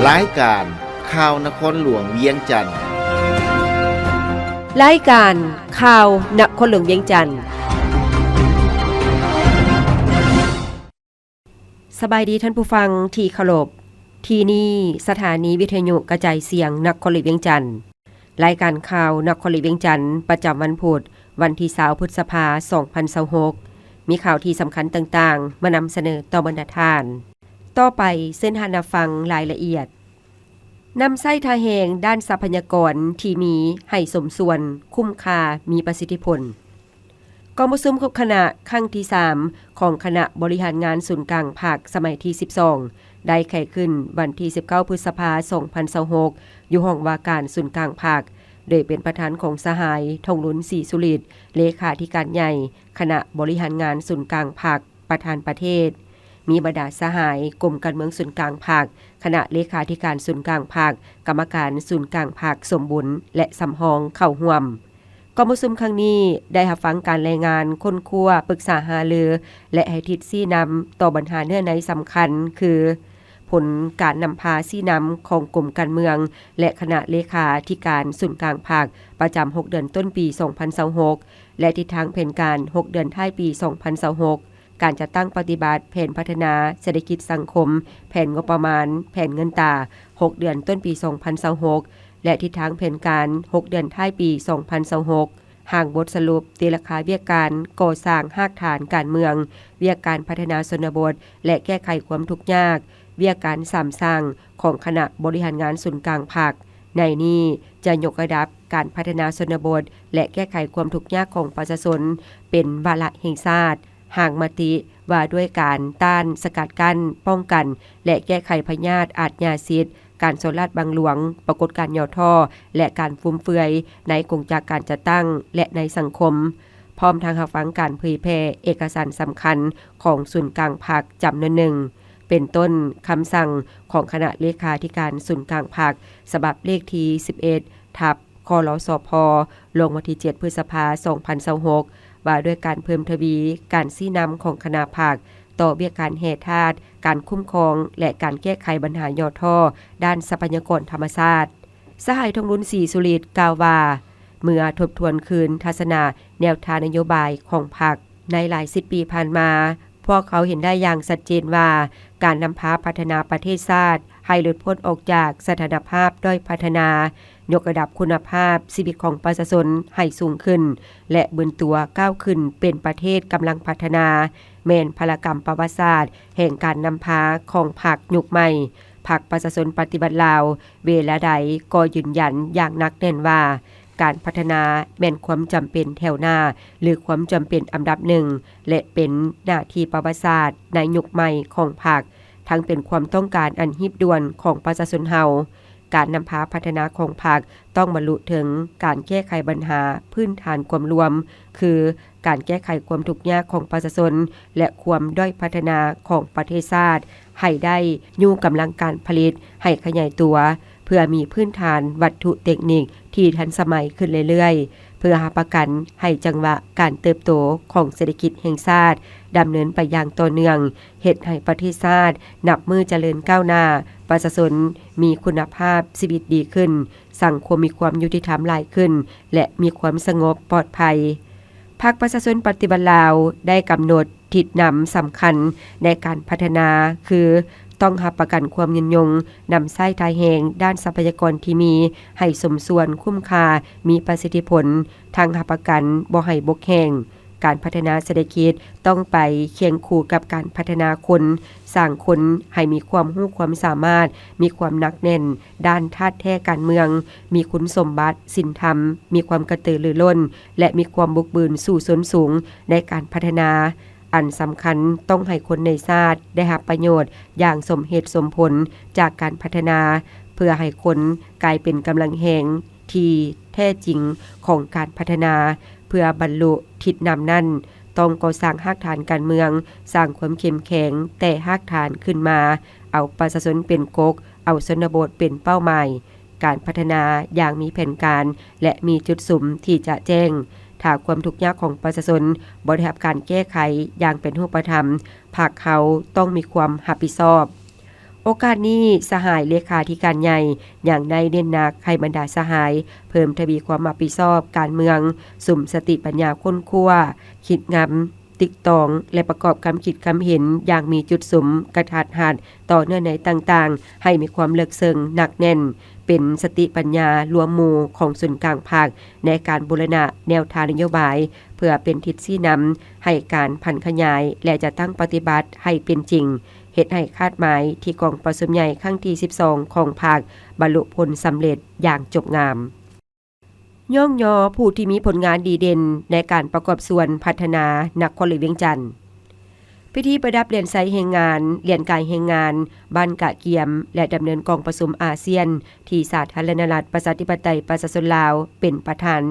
ລາຍການຂ່າວນະຄອນຫຼວງວຽງຈັນ. ລາຍການຂ່າວນະຄອນຫຼວງວຽງຈັນ. ສະບາຍດີທ່ານຜູ້ຟັງທີ່ເຄົາລົບ. ທີ່ນີ້ສະຖານີວິທະຍຸກະຈາຍສຽງນະຄອນຫຼວງວຽງຈັນ. ລາຍການຂ່າວນະຄອນຫຼວງວຽງຈັນ ປະຈຳວັນພຸດ ວັນທີຊາວ ພຶດສະພາ ສອງພັນຊາວຫົກ ມີຂ່າວທີ່ສຳຄັນຕ່າງໆ ມານຳສະເໜີຕໍ່ບັນດາທ່ານ. ຕໍ່ໄປເຊີນທ່ານຮັບຟັງລາຍລະອຽດ. ນຳໃຊ້ທ່າແຮງດ້ານຊັບພະຍາກອນທີ່ມີໃຫ້ສົມສ່ວນ, ຄຸ້ມຄ່າ, ມີປະສິດທິຜົນ. ກອງປະຊຸມຄົບຄະນະຄັ້ງທີສາມ ຂອງຄະນະບໍລິຫານງານສູນກາງພັກສະໄໝທີສິບສອງ ໄດ້ໄຂຂຶ້ນວັນທີສິບເກົ້າ ພຶດສະພາ ສອງພັນຊາວຫົກ ຢູ່ຫ້ອງວ່າການສູນກາງພັກ ໂດຍເປັນປະທານຂອງສະຫາຍ ທອງລຸນ ສີສຸລິດ ເລຂາທິການໃຫຍ່ຄະນະບໍລິຫານງານສູນກາງພັກ ປະທານປະເທດ, ມີບັນດາສະຫາຍກົມການເມືອງສູນກາງພັກ, ຄະນະເລຂາທິການສູນກາງພັກ, ກຳມະການສູນກາງພັກສົມບູນ ແລະ ສຳຮອງເຂົ້າຮ່ວມ. ກອງປະຊຸມຄັ້ງນີ້ໄດ້ຮັບຟັງການລາຍງານຄົ້ນຄວ້າ, ປຶກສາຫາລື ແລະ ໃຫ້ທິດຊີ້ນຳຕໍ່ບັນຫາເນື້ອໃນສຳຄັນ ຄື ຜົນການນຳພາຊີ້ນຳຂອງກົມການເມືອງ ແລະ ຄະນະເລຂາທິການສູນກາງພັກ ປະຈຳຫົກເດືອນຕົ້ນປີສອງພັນຊາວຫົກ ແລະ ທິດທາງແຜນການຫົກເດືອນທ້າຍປີສອງພັນຊາວຫົກ, ການຈັດຕັ້ງປະຕິບັດແຜນພັດທະນາເສດຖະກິດສັງຄົມ, ແຜນງົບປະມານ, ແຜນເງິນຕາຫົກເດືອນຕົ້ນປີສອງພັນຊາວຫົກ ແລະ ທິດທາງແຜນການຫົກເດືອນທ້າຍປີສອງພັນຊາວຫົກ, ຮ່າງບົດສະຫຼຸບຕີລາຄາວຽກການກໍ່ສ້າງຮາກຖານການເມືອງ, ວຽກການພັດທະນາຊົນນະບົດ ແລະ ແກ້ໄຂຄວາມທຸກຍາກ, ວຽກການສາມສ້າງຂອງຄະນະບໍລິຫານງານສູນກາງພັກ. ໃນນີ້ຈະຍົກລະດັບການພັດທະນາຊົນນະບົດ ແລະ ແກ້ໄຂຄວາມທຸກຍາກຂອງປະຊາຊົນ ເປັນວາລະແຫ່ງຊາດ, ຮ່າງມະຕິວ່າດ້ວຍການຕ້ານ, ສະກັດກັ້ນ, ປ້ອງກັນ ແລະ ແກ້ໄຂພະຍາດອາດຍາສິດ, ການສໍ້ລາດບັງຫຼວງ, ປາກົດການຫຍໍ້ທໍ້ ແລະ ການຟຸມເຟືອຍໃນກົງຈັກການຈັດຕັ້ງ ແລະ ໃນສັງຄົມ, ພ້ອມທັງຮັບຟັງການເຜີຍແຜ່ເອກະສານສຳຄັນຂອງສູນກາງພັກຈຳນວນໜຶ່ງ, ເປັນຕົ້ນຄຳສັ່ງຂອງຄະນະເລຂາທິການສູນກາງພັກ ສະບັບເລກທີສິບເອັດ ທັບ ຄລສພ ລົງວັນທີເຈັດ ພຶດສະພາ ສອງພັນຊາວຫົກ ວ່າດ້ວຍການເພີ່ມທະວີການຊີ້ນຳຂອງຄະນະພັກຕໍ່ວຽກການແຮ່ທາດ, ການຄຸ້ມຄອງ ແລະ ການແກ້ໄຂບັນຫາຫຍໍ້ທໍ້ດ້ານຊັບພະຍາກອນທຳມະຊາດ. ສະຫາຍ ທອງລຸນ ສີສຸລິດ ກ່າວວ່າ ເມື່ອທົບທວນຄືນທັດສະນະແນວທາງນະໂຍບາຍຂອງພັກໃນຫຼາຍສິບປີຜ່ານມາ, ພວກເຂົາເຫັນໄດ້ຢ່າງຊັດເຈນວ່າ ການນຳພາພັດທະນາປະເທດຊາດໃຫ້ຫຼຸດພົ້ນອອກຈາກສະຖານະພາບດ້ອຍພັດທະນາ, ຍົກລະດັບຄຸນນະພາບຊີວິດຂອງປະຊາຊົນໃຫ້ສູງຂຶ້ນ ແລະ ບືນຕົວກ້າວຂຶ້ນເປັນປະເທດກຳລັງພັດທະນາ, ແມ່ນພາລະກຳປະຫວັດສາດແຫ່ງການນຳພາຂອງພັກຍຸກໃໝ່, ພັກປະຊາຊົນປະຕິວັດລາວ ເວລາໃດກໍຢືນຢັນຢ່າງໜັກແໜ້ນວ່າ ການພັດທະນາແມ່ນຄວາມຈຳເປັນແຖວໜ້າ ຫຼື ຄວາມຈຳເປັນອັນດັບໜຶ່ງ ແລະ ເປັນໜ້າທີ່ປະຫວັດສາດໃນຍຸກໃໝ່ຂອງພັກ, ທັງເປັນຄວາມຕ້ອງການອັນຮີບດ່ວນຂອງປະຊາຊົນເຮົາ. ການນຳພາພັດທະນາຂອງພັກຕ້ອງບັນລຸເຖິງການແກ້ໄຂບັນຫາພື້ນຖານຄວາມລວມ, ຄື ການແກ້ໄຂຄວາມທຸກຍາກຂອງປະຊາຊົນ ແລະ ຄວາມດ້ອຍພັດທະນາຂອງປະເທດຊາດໃຫ້ໄດ້, ຍູ້ກຳລັງການຜະລິດໃຫ້ຂະຫຍາຍຕົວ ເພື່ອມີພື້ນຖານວັດຖຸເຕັກນິກທີ່ທັນສະໄໝຂຶ້ນເລື້ອຍໆ, ເພື່ອຮັບປະກັນໃຫ້ຈັງຫວະການເຕີບໂຕຂອງເສດຖະກິດແຫ່ງຊາດດຳເນີນໄປຢ່າງຕໍ່ເນື່ອງ, ເຮັດໃຫ້ປະເທດຊາດນັບມື້ຈະເລີນກ້າວໜ້າ, ປະຊາຊົນມີຄຸນນະພາບຊີວິດດີຂຶ້ນ, ສັງຄົມມີຄວາມຍຸຕິທຳຫຼາຍຂຶ້ນ ແລະ ມີຄວາມສະຫງົບປອດໄພ. ພັກປະຊາຊົນປະຕິວັດລາວໄດ້ກຳນົດທິດນຳສຳຄັນໃນການພັດທະນາ ຄື ຕ້ອງຮັບປະກັນຄວາມຍືນຍົງ, ນຳໃຊ້ທ່າແຮງດ້ານຊັບພະຍາກອນທີ່ມີໃຫ້ສົມສ່ວນ, ຄຸ້ມຄ່າ, ມີປະສິດທິຜົນ, ທັງຮັບປະກັນບໍ່ໃຫ້ບົກແຫ້ງ. ການພັດທະນາເສດຖະກິດຕ້ອງໄປຄຽງຄູ່ກັບການພັດທະນາຄົນ, ສ້າງຄົນໃຫ້ມີຄວາມຮູ້ຄວາມສາມາດ, ມີຄວາມໜັກແໜ້ນດ້ານທາດແທ້ການເມືອງ, ມີຄຸນສົມບັດສິນທຳ, ມີຄວາມກະຕືລືລົ້ນ ແລະ ມີຄວາມບຸກບືນສູ້ຊົນສູງໃນການພັດທະນາ. ອັນສຳຄັນ, ຕ້ອງໃຫ້ຄົນໃນຊາດໄດ້ຮັບປະໂຫຍດຢ່າງສົມເຫດສົມຜົນຈາກການພັດທະນາ, ເພື່ອໃຫ້ຄົນກາຍເປັນກຳລັງແຮງທີ່ແທ້ຈິງຂອງການພັດທະນາ. ເພື່ອບັນລຸທິດນຳນັ້ນ, ຕ້ອງກໍ່ສ້າງຮາກຖານການເມືອງ, ສ້າງຄວາມເຂັ້ມແຂງແຕ່ຮາກຖານຂຶ້ນມາ, ເອົາປະຊາຊົນເປັນກົກ, ເອົາຊົນນະບົດເປັນເປົ້າໝາຍ. ການພັດທະນາຢ່າງມີແຜນການ ແລະ ມີຈຸດສຸມທີ່ຈະແຈ້ງ. ຖ້າຄວາມທຸກຍາກຂອງປະຊາຊົນບໍ່ໄດ້ຮັບການແກ້ໄຂຢ່າງເປັນຮູບປະທຳ, ພັກເຮົາຕ້ອງມີຄວາມຮັບຜິດຊອບ. ໂອກາດນີ້ ສະຫາຍເລຂາທິການໃຫຍ່ຍັງໄດ້ເນັ້ນໜັກໃຫ້ບັນດາສະຫາຍເພີ່ມທະວີຄວາມຮັບຜິດຊອບການເມືອງ, ສຸມສະຕິປັນຍາຄົ້ນຄວ້າ, ຄິດງຳ, ຕຶກຕອງ ແລະ ປະກອບຄຳຄິດຄຳເຫັນຢ່າງມີຈຸດສຸມ, ກະທັດຮັດ ຕໍ່ເນື້ອໃນຕ່າງໆ ໃຫ້ມີຄວາມເລິກເຊິ່ງ, ໜັກແໜ້ນ, ເປັນສະຕິປັນຍາລວມໝູ່ຂອງສູນກາງພັກ ໃນການບູລະນະແນວທາງນະໂຍບາຍ ເພື່ອເປັນທິດຊີ້ນຳໃຫ້ການຜັນຂະຫຍາຍ ແລະ ຈັດຕັ້ງປະຕິບັດໃຫ້ເປັນຈິງ, ເຮັດໃຫ້ຄາດໝາຍທີ່ກອງປະຊຸມໃຫຍ່ຄັ້ງທີສິບສອງຂອງພັກບັນລຸຜົນສຳເລັດຢ່າງຈົບງາມ. ຍ້ອງຍໍຜູ້ທີ່ມີຜົນງານດີເດັ່ນໃນການປະກອບສ່ວນພັດທະນານະຄອນຫຼວງວຽງຈັນ. ພິທີປະດັບຫຼຽນໄຊແຮງງານ, ຫຼຽນກາຍແຮງງານບ້ານກະກຽມ ແລະ ດຳເນີນກອງປະຊຸມອາຊຽນ ທີ່ສາທາລະນະລັດ ປະຊາທິປະໄຕ ປະຊາຊົນລາວ ເປັນປະທານ,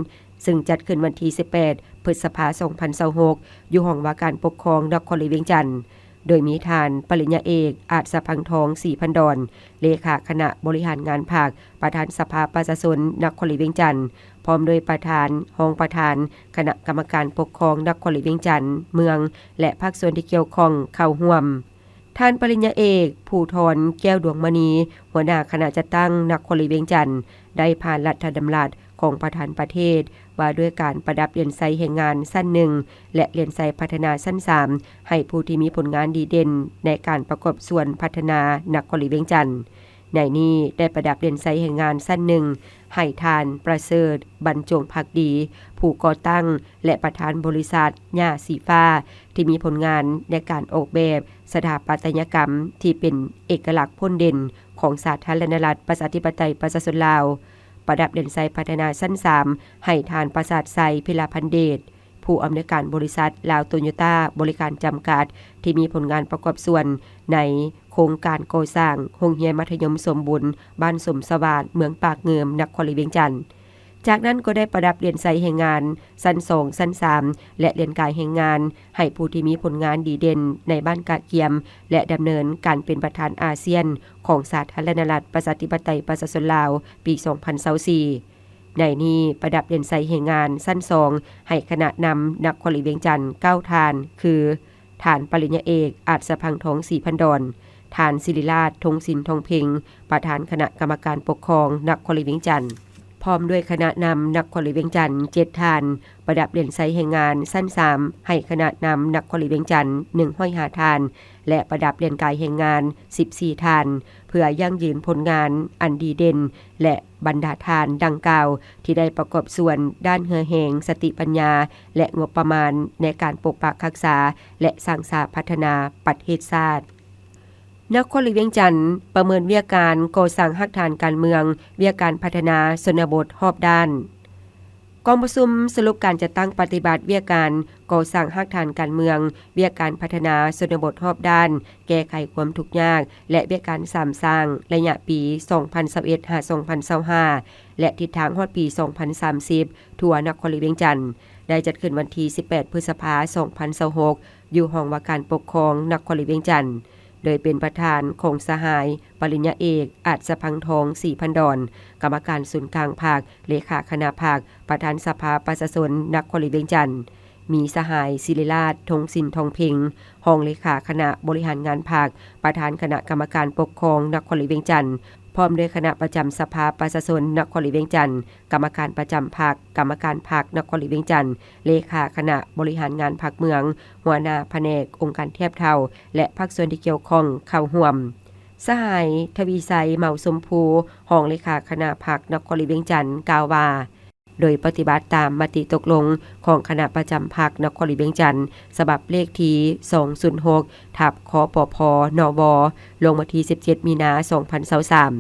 ຊຶ່ງຈັດຂຶ້ນວັນທີສິບແປດ ພຶດສະພາ ສອງພັນຊາວຫົກ ຢູ່ຫ້ອງວ່າການປົກຄອງນະຄອນຫຼວງວຽງຈັນ, ໂດຍມີທ່ານປະລິນຍາເອກ ອາດສະພັງທອງ ສີພັນດອນ, ເລຂາຄະນະບໍລິຫານງານພັກ, ປະທານສະພາປະຊາຊົນນະຄອນຫຼວງວຽງຈັນ, ພ້ອມດ້ວຍປະທານ, ຮອງປະທານຄະນະກຳມະການປົກຄອງນະຄອນຫຼວງວຽງຈັນເມືອງ ແລະ ພາກສ່ວນທີ່ກ່ຽວຂ້ອງເຂົ້າຮ່ວມ. ທ່ານປະລິນຍາເອກ ພູທອນ ແກ້ວດວງມະນີ, ຫົວໜ້າຄະນະຈັດຕັ້ງນະຄອນຫຼວງວຽງຈັນ ໄດ້ຜ່ານລັດຖະດຳລັດຂອງປະທານປະເທດ ວ່າດ້ວຍການປະດັບຫຼຽນໄຊແຮງງານຊັ້ນໜຶ່ງ ແລະ ຫຼຽນໄຊພັດທະນາຊັ້ນສາມ ໃຫ້ຜູ້ທີ່ມີຜົນງານດີເດັ່ນໃນການປະກອບສ່ວນພັດທະນານະຄອນຫຼວງວຽງຈັນ. ໃນນີ້ໄດ້ປະດັບຫຼຽນໄຊແຮງງານຊັ້ນໜຶ່ງ ໃຫ້ທ່ານປະເສີດ ບັນຈົງພັກດີ, ຜູ້ກໍ່ຕັ້ງ ແລະ ປະທານບໍລິສັດຫຍ້າສີຟ້າ ທີ່ມີຜົນງານໃນການອອກແບບສະຖາປັດຕະຍະກຳທີ່ເປັນເອກະລັກພົ້ນເດັ່ນຂອງສາທາລະນະລັດ ປະຊາທິປະໄຕ ປະຊາຊົນລາວ, ປະດັບຫຼຽນໄຊພັດທະນາຊັ້ນສາມ ໃຫ້ທ່ານປະສາດໄຊ ພິລະພັນເດດ, ຜູ້ອຳນວຍການບໍລິສັດລາວໂຕໂຍຕ້າບໍລິການຈຳກັດ ທີ່ມີຜົນງານປະກອບສ່ວນໃນໂຄງການກໍ່ສ້າງໂຮງຮຽນມັດທະຍົມສົມບູນ ບ້ານສົມສະຫວາດ ເມືອງປາກງື່ມ ນະຄອນຫຼວງວຽງຈັນ. ຈາກນັ້ນກໍໄດ້ປະດັບຫຼຽນໄຊແຮງງານຊັ້ນສອງ, ຊັ້ນສາມ ແລະ ຫຼຽນກາຍແຮງງານ ໃຫ້ຜູ້ທີ່ມີຜົນງານດີເດັ່ນໃນບ້ານກະກຽມ ແລະ ດຳເນີນການເປັນປະທານອາຊຽນຂອງສາທາລະນະລັດ ປະຊາທິປະໄຕ ປະຊາຊົນລາວ ປີສອງພັນຊາວສີ່. ໃນນີ້ປະດັບຫຼຽນໄຊແຮງງານຊັ້ນສອງ ໃຫ້ຄະນະນຳນະຄອນຫຼວງວຽງຈັນເກົ້າທ່ານ ຄື ທ່ານປະລິນຍາເອກ ອາດສະພັງທອງ ສີພັນດອນ, ທ່ານ ສິລິລາດ ທົງສິນທອງເພັງ, ປະທານຄະນະກຳມະການປົກຄອງນະຄອນຫຼວງວຽງຈັນ, ພ້ອມດ້ວຍຄະນະນຳນະຄອນຫຼວງວຽງຈັນເຈັດທ່ານ, ປະດັບຫຼຽນໄຊແຮງງານຊັ້ນສາມ ໃຫ້ຄະນະນຳນະຄອນຫຼວງວຽງຈັນໜຶ່ງຮ້ອຍຫ້າທ່ານ ແລະ ປະດັບຫຼຽນກາຍແຮງງານສິບສີ່ທ່ານ, ເພື່ອຢັ້ງຢືນຜົນງານອັນດີເດັ່ນ ແລະ ບັນດາທ່ານດັ່ງກ່າວ ທີ່ໄດ້ປະກອບສ່ວນດ້ານເຫື່ອແຮງ, ສະຕິປັນຍາ ແລະ ງົບປະມານໃນການປົກປັກຮັກສາ ແລະ ສ້າງສາພັດທະນາປະເທດຊາດ. ນະຄອນຫຼວງວຽງຈັນປະເມີນວຽກການກໍ່ສ້າງຮາກຖານການເມືອງ, ວຽກການພັດທະນາຊົນນະບົດຮອບດ້ານ. ກອງປະຊຸມສະຫຼຸບການຈັດຕັ້ງປະຕິບັດວຽກການກໍ່ສ້າງຮາກຖານການເມືອງ, ວຽກການພັດທະນາຊົນນະບົດຮອບດ້ານ, ແກ້ໄຂຄວາມທຸກຍາກ ແລະ ວຽກການສາມສ້າງ ໄລຍະປີສອງພັນຊາວເອັດ ຫາ ສອງພັນຊາວຫ້າ ແລະ ທິດທາງຮອດປີສອງພັນສາມສິບ ທົ່ວນະຄອນຫຼວງວຽງຈັນ ໄດ້ຈັດຂຶ້ນວັນທີສິບແປດ ພຶດສະພາ ສອງພັນຊາວຫົກ ຢູ່ຫ້ອງວ່າການປົກຄອງນະຄອນຫຼວງວຽງຈັນ ໂດຍເປັນປະທານຂອງສະຫາຍ ປະລິນຍາເອກ ອາດສະພັງທອງ ສີພັນດອນ, ກຳມະການສູນກາງພັກ, ເລຂາຄະນະພັກ, ປະທານສະພາປະຊາຊົນນະຄອນຫຼວງວຽງຈັນ, ມີສະຫາຍ ສິລິລາດ ທົງສິນທອງເພັງ, ຮອງເລຂາຄະນະບໍລິຫານງານພັກ, ປະທານຄະນະກຳມະການປົກຄອງນະຄອນຫຼວງວຽງຈັນ, ພ້ອມດ້ວຍຄະນະປະຈຳສະພາປະຊາຊົນນະຄອນຫຼວງວຽງຈັນ, ກຳມະການປະຈຳພັກ, ກຳມະການພັກນະຄອນຫຼວງວຽງຈັນ, ເລຂາຄະນະບໍລິຫານງານພັກເມືອງ, ຫົວໜ້າພະແນກ, ອົງການທຽບເທົ່າ ແລະ ພາກສ່ວນທີ່ກ່ຽວຂ້ອງເຂົ້າຮ່ວມ. ສະຫາຍ ທະວີໄຊ ເໝົາຊົມພູ, ຮອງເລຂາຄະນະພັກນະຄອນຫຼວງວຽງຈັນ ກ່າວວ່າ, ໂດຍປະຕິບັດຕາມມະຕິຕົກລົງຂອງຄະນະປະຈຳພັກນະຄອນຫຼວງວຽງຈັນ ສະບັບເລກທີສອງສູນຫົກ ທັບ ຄປພ ນວ ລົງວັນທີສິບເຈັດ ມີນາ ສອງພັນຊາວສາມ,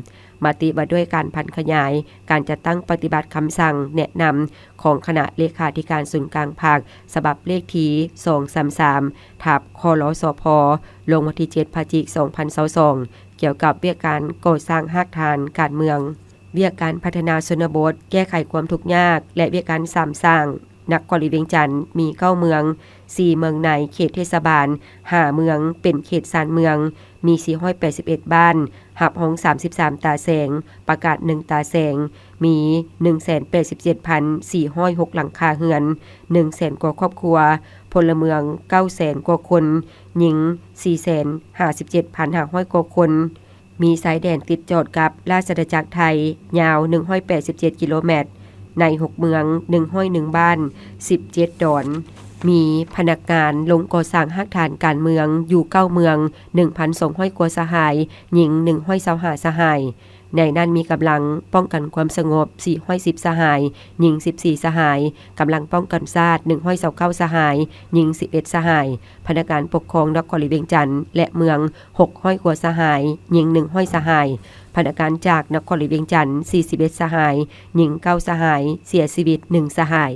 ມະຕິວ່າດ້ວຍການຜັນຂະຫຍາຍການຈັດຕັ້ງປະຕິບັດຄຳສັ່ງແນະນຳຂອງຄະນະເລຂາທິການສູນກາງພັກ ສະບັບເລກທີສອງສາມສາມ ທັບ ຄລສພ ລົງວັນທີເຈັດ ພະຈິກ ສອງພັນຊາວສອງ ກ່ຽວກັບວຽກການກໍ່ສ້າງຮາກຖານການເມືອງ, ວຽກການພັດທະນາຊົນນະບົດ, ແກ້ໄຂຄວາມທຸກຍາກ ແລະ ວຽກການສາມສ້າງ ນະຄອນຫຼວງວຽງຈັນມີເກົ້າເມືອງ, ສີ່ເມືອງໃນເຂດເທດສະບານ, ຫ້າເມືອງເປັນເຂດຊານເມືອງ, ມີສີ່ຮ້ອຍແປດສິບເອັດບ້ານ, ຮັບຮອງສາມສິບສາມຕາແສງ, ປະກາດໜຶ່ງຕາແສງ, ມີໜຶ່ງແສນແປດສິບເຈັດພັນສີ່ຮ້ອຍຫົກຫຼັງຄາເຮືອນ, ໜຶ່ງແສນກວ່າຄອບຄົວ, ພົນລະເມືອງເກົ້າແສນກວ່າຄົນ, ຍິງສີ່ແສນຫ້າສິບເຈັດພັນຫ້າຮ້ອຍກວ່າຄົນ, ມີຊາຍແດນຕິດຈອດກັບລາຊະອານາຈັກໄທ ຍາວໜຶ່ງຮ້ອຍແປດສິບເຈັດກິໂລແມັດ, ໃນຫົກເມືອງ ໜຶ່ງຮ້ອຍໜຶ່ງບ້ານ, ສິບເຈັດດອນ. ມີພະນັກງານລົງກໍ່ສ້າງຮາກຖານການເມືອງຢູ່ເກົ້າເມືອງ ໜຶ່ງພັນສອງຮ້ອຍກວ່າສະຫາຍ, ຍິງໜຶ່ງຮ້ອຍຊາວຫ້າສະຫາຍ. ໃນນັ້ນມີກຳລັງປ້ອງກັນຄວາມສະຫງົບ ສີ່ຮ້ອຍສິບສະຫາຍ, ຍິງສິບສີ່ສະຫາຍ, ກຳລັງປ້ອງກັນຊາດ ໜຶ່ງຮ້ອຍຊາວເກົ້າສະຫາຍ, ຍິງສິບເອັດສະຫາຍ, ພະນັກງານປົກຄອງນະຄອນຫຼວງວຽງຈັນ ແລະ ເມືອງ ຫົກຮ້ອຍກວ່າສະຫາຍ, ຍິງໜຶ່ງຮ້ອຍສະຫາຍ, ພະນັກງານຈາກນະຄອນຫຼວງວຽງຈັນ ສີ່ສິບເອັດສະຫາຍ, ຍິງເກົ້າສະຫາຍ, ເສຍຊີວິດໜຶ່ງສະຫາຍ.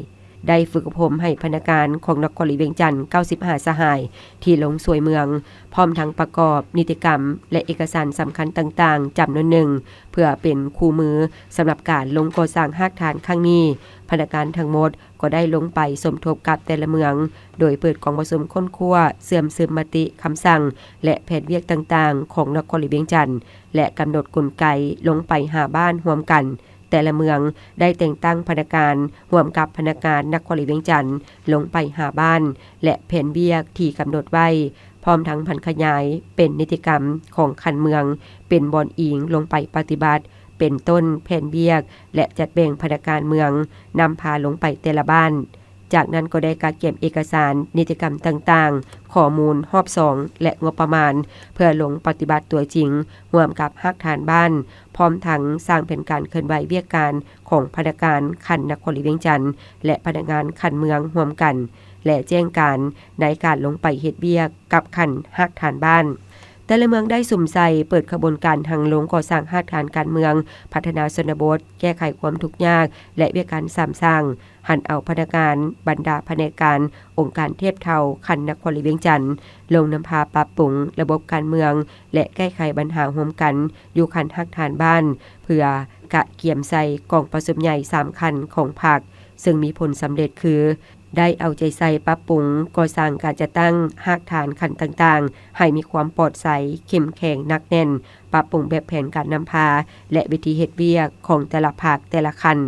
ໄດ້ຝຶກອົບຮົມໃຫ້ພະນັກງານຂອງນະຄອນຫຼວງວຽງຈັນ ເກົ້າສິບຫ້າສະຫາຍ ທີ່ລົງຊ່ວຍເມືອງ, ພ້ອມທັງປະກອບນິຕິກຳ ແລະ ເອກະສານສຳຄັນຕ່າງໆ ຈຳນວນໜຶ່ງ ເພື່ອເປັນຄູ່ມືສຳລັບການລົງກໍ່ສ້າງຮາກຖານຄັ້ງນີ້. ພະນັກງານທັງໝົດກໍໄດ້ລົງໄປສົມທົບກັບແຕ່ລະເມືອງ, ໂດຍເປີດກອງປະຊຸມຄົ້ນຄວ້າ, ເຊື່ອມຊຶມມະຕິ, ຄຳສັ່ງ ແລະ ແຜນວຽກຕ່າງໆ ຂອງນະຄອນຫຼວງວຽງຈັນ ແລະ ກຳນົດກົນໄກລົງໄປຫາບ້ານຮ່ວມກັນ. ແຕ່ລະເມືອງໄດ້ແຕ່ງຕັ້ງພະນັກງານຮ່ວມກັບພະນັກງານນະຄອນຫຼວງວຽງຈັນ ລົງໄປຫາບ້ານ ແລະ ແຜນວຽກທີ່ກຳນົດໄວ້, ພ້ອມທັງຜັນຂະຫຍາຍເປັນນິຕິກຳຂອງຂັ້ນເມືອງ ເປັນບ່ອນອີງລົງໄປປະຕິບັດ, ເປັນຕົ້ນແຜນວຽກ ແລະ ຈັດແບ່ງພະນັກງານເມືອງນຳພາລົງໄປແຕ່ລະບ້ານ. ຈາກນັ້ນກໍໄດ້ກະກຽມເອກະສານນິຕິກຳຕ່າງໆ, ຂໍ້ມູນຮອບສອງ ແລະ ງົບປະມານ ເພື່ອລົງປະຕິບັດຕົວຈິງ ຮ່ວມກັບຮາກຖານບ້ານ, ພ້ອມທັງສ້າງແຜນການເຄື່ອນໄຫວວຽກການຂອງພະນັກງານຂັ້ນນະຄອນຫຼວງວຽງຈັນ ແລະ ພະນັກງານຂັ້ນເມືອງຮ່ວມກັນ ແລະ ແຈ້ງການໃນການລົງໄປເຮັດວຽກກັບຂັ້ນຮາກຖານບ້ານ. ແຕ່ລະເມືອງໄດ້ສຸມໃສ່ເປີດຂະບວນການທາງລົງກໍ່ສ້າງຮາກຖານການເມືອງ, ພັດທະນາຊົນນະບົດ, ແກ້ໄຂຄວາມທຸກຍາກ ແລະ ວຽກງານສາມສ້າງ, ຫັນເອົາພະນັກງານບັນດາພະແນກການອົງການທຽບເທົ່າຂັ້ນນະຄອນຫຼວງວຽງຈັນ ລົງນຳພາປັບປຸງລະບົບການເມືອງ ແລະ ແກ້ໄຂບັນຫາຮ່ວມກັນຢູ່ຂັ້ນຮາກຖານບ້ານ ເພື່ອກະກຽມໃສ່ກອງປະຊຸມໃຫຍ່ສາມຂັ້ນຂອງພັກ, ເຊິ່ງມີຜົນສຳເລັດຄື ໄດ້ເອົາໃຈໃສ່ປັບປຸງກໍ່ສ້າງການຈັດຕັ້ງຮາກຖານຂັ້ນຕ່າງໆ ໃຫ້ມີຄວາມປອດໃສ, ເຂັ້ມແຂງ, ໜັກແໜ້ນ, ປັບປຸງແບບແຜນການນຳພາ ແລະ ວິທີເຮັດວຽກຂອງແຕ່ລະພັກແຕ່ລະຂັ້ນ,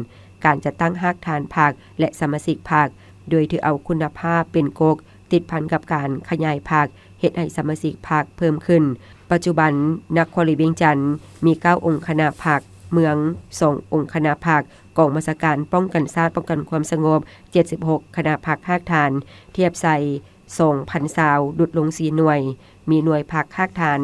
ການຈັດຕັ້ງຮາກຖານພັກ ແລະ ສະມາຊິກພັກ, ໂດຍຖືເອົາຄຸນນະພາບເປັນກົກ, ຕິດພັນກັບການຂະຫຍາຍພັກ, ເຮັດໃຫ້ສະມາຊິກພັກເພີ່ມຂຶ້ນ. ປັດຈຸບັນ, ນະຄອນຫຼວງວຽງຈັນມີເກົ້າອົງຄະນະພັກ, ເມືອງສອງອົງຄະນະພັກ, ກອງບັນຊາການປ້ອງກັນຊາດປ້ອງກັນຄວາມສະຫງົບ ເຈັດສິບຫົກຄະນະພັກຮາກຖານ, ທຽບໃສ່ ສອງພັນຊາວ ຫຼຸດລົງສີ່ໜ່ວຍ, ມີໜ່ວຍພັກຮາກຖານ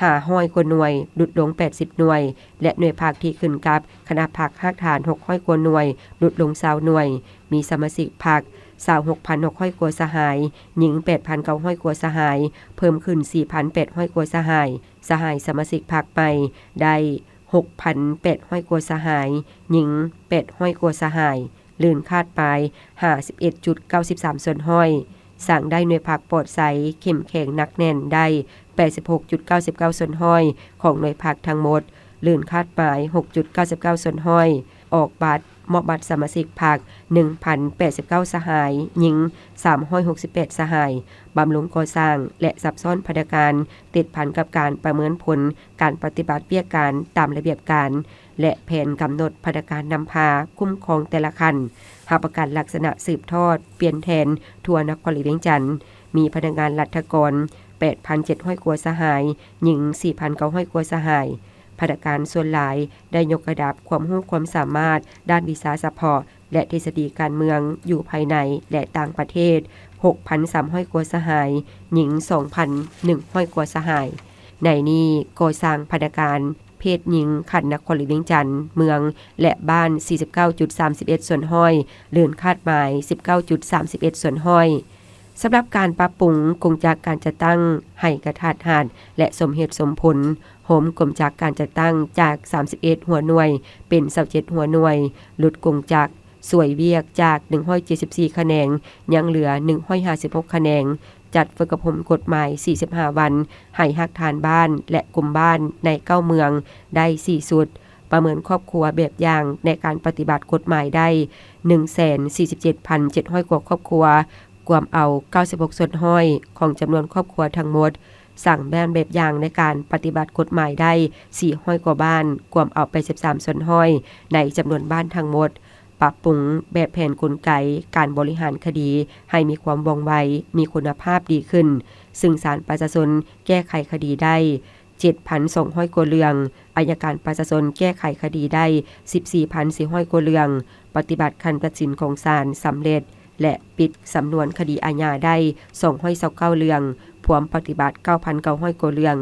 ຫ້າຮ້ອຍກວ່າໜ່ວຍ, ຫຼຸດລົງແປດສິບໜ່ວຍ ແລະ ໜ່ວຍພັກທີ່ຂຶ້ນກັບຄະນະພັກຮາກຖານຫົກຮ້ອຍກວ່າໜ່ວຍ, ຫຼຸດລົງຊາວໜ່ວຍ, ມີສະມາຊິກພັກຊາວຫົກພັນຫົກຮ້ອຍກວ່າສະຫາຍ, ຍິງແປດພັນເກົ້າຮ້ອຍກວ່າສະຫາຍ, ເພີ່ມຂຶ້ນສີ່ພັນແປດຮ້ອຍກວ່າສະຫາຍ, ສະຫາຍສະມາຊິກພັກໃໝ່ໄດ້ຫົກພັນແປດຮ້ອຍກວ່າສະຫາຍ, ຍິງແປດຮ້ອຍກວ່າສະຫາຍ. ລື່ນຄາດປາຍຫ້າສິບເອັດຈຸດເກົ້າສິບສາມສ່ວນຮ້ອຍ, ສ້າງໄດ້ໜ່ວຍພັກປອດໃສ, ເຂັ້ມແຂງ, ໜັກແໜ້ນໄດ້ແປດສິບຫົກຈຸດເກົ້າສິບເກົ້າສ່ວນຮ້ອຍຂອງໜ່ວຍພັກທັງໝົດ, ລື່ນຄາດປາຍຫົກຈຸດເກົ້າສິບເກົ້າສ່ວນຮ້ອຍ, ອອກບັດ, ມອບບັດສະມາຊິກພັກໜຶ່ງພັນແປດສິບເກົ້າສະຫາຍ, ຍິງສາມຮ້ອຍຫົກສິບແປດສະຫາຍ, ບຳລຸງກໍ່ສ້າງ ແລະ ຊັບຊ້ອນພະນັກງານ, ຕິດພັນກັບການປະເມີນຜົນການປະຕິບັດວຽກການຕາມລະບຽບການ ແລະ ແຜນກຳນົດພະນັກງານນຳພາຄຸ້ມຄອງແຕ່ລະຂັ້ນ, ຮັບປະກັນລັກສະນະສືບທອດປ່ຽນແທນທົ່ວນະຄອນຫຼວງວຽງຈັນ, ມີພະນັກງານລັດຖະກອນແປດພັນເຈັດຮ້ອຍກວ່າສະຫາຍ, ຍິງສີ່ພັນເກົ້າຮ້ອຍກວ່າສະຫາຍ. ພະນັກງານສ່ວນຫຼາຍໄດ້ຍົກລະດັບຄວາມຮູ້ຄວາມສາມາດດ້ານວິຊາສະເພາະ ແລະ ທິດສະດີການເມືອງຢູ່ພາຍໃນ ແລະ ຕ່າງປະເທດ ຫົກພັນສາມຮ້ອຍກວ່າສະຫາຍ, ຍິງສອງພັນໜຶ່ງຮ້ອຍກວ່າສະຫາຍ. ໃນນີ້ກໍ່ສ້າງພະນັກງານ ເພດຍິງຂັ້ນນະຄອນຫຼວງວຽງຈັນ, ເມືອງ ແລະ ບ້ານ ສີ່ສິບເກົ້າຈຸດສາມສິບເອັດສ່ວນຮ້ອຍ, ລື່ນຄາດໝາຍ ສິບເກົ້າຈຸດສາມສິບເອັດສ່ວນຮ້ອຍ. ສຳລັບການປັບປຸງກົງຈັກການຈັດຕັ້ງໃຫ້ກະທັດຮັດ ແລະ ສົມເຫດສົມຜົນ, ໂຮມກົງຈັກການຈັດຕັ້ງຈາກສາມສິບເອັດຫົວໜ່ວຍເປັນຊາວເຈັດຫົວໜ່ວຍ, ຫຼຸດກົງຈັກ ສ່ວຍວຽກຈາກໜຶ່ງຮ້ອຍເຈັດສິບສີ່ຂະແໜງ ຍັງເຫຼືອໜຶ່ງຮ້ອຍຫ້າສິບຫົກຂະແໜງ, ຈັດຝຶກອົບຮົມກົດໝາຍສີ່ສິບຫ້າວັນ ໃຫ້ຮາກຖານບ້ານ ແລະ ກຸ່ມບ້ານໃນເກົ້າເມືອງໄດ້ສີ່ຊຸດ, ປະເມີນຄອບຄົວແບບຢ່າງໃນການປະຕິບັດກົດໝາຍໄດ້ໜຶ່ງແສນສີ່ສິບເຈັດພັນເຈັດຮ້ອຍກວ່າຄອບຄົວ, ກວມເອົາເກົ້າສິບຫົກສ່ວນຮ້ອຍຂອງຈຳນວນຄອບຄົວທັງໝົດ, ສ້າງບ້ານແບບຢ່າງໃນການປະຕິບັດກົດໝາຍໄດ້ສີ່ຮ້ອຍກວ່າບ້ານ, ກວມເອົາແປດສິບສາມສ່ວນຮ້ອຍໃນຈຳນວນບ້ານທັງໝົດ. ປັບປຸງແບບແຜນກົນໄກການບໍລິຫານຄະດີໃຫ້ມີຄວາມວ່ອງໄວ, ມີຄຸນນະພາບດີຂຶ້ນ, ຊຶ່ງສານປະຊາຊົນແກ້ໄຂຄະດີໄດ້ ເຈັດພັນສອງຮ້ອຍກວ່າເລື່ອງ, ອັຍການປະຊາຊົນແກ້ໄຂຄະດີໄດ້ສິບສີ່ພັນສີ່ຮ້ອຍກວ່າເລື່ອງ, ປະຕິບັດຄຳຕັດສິນຂອງສານສຳເລັດ ແລະ ປິດສຳນວນຄະດີອາຍາໄດ້ສອງຮ້ອຍຊາວເກົ້າເລື່ອງ, ພວມປະຕິບັດເກົ້າພັນເກົ້າຮ້ອຍກວ່າເລື່ອງ,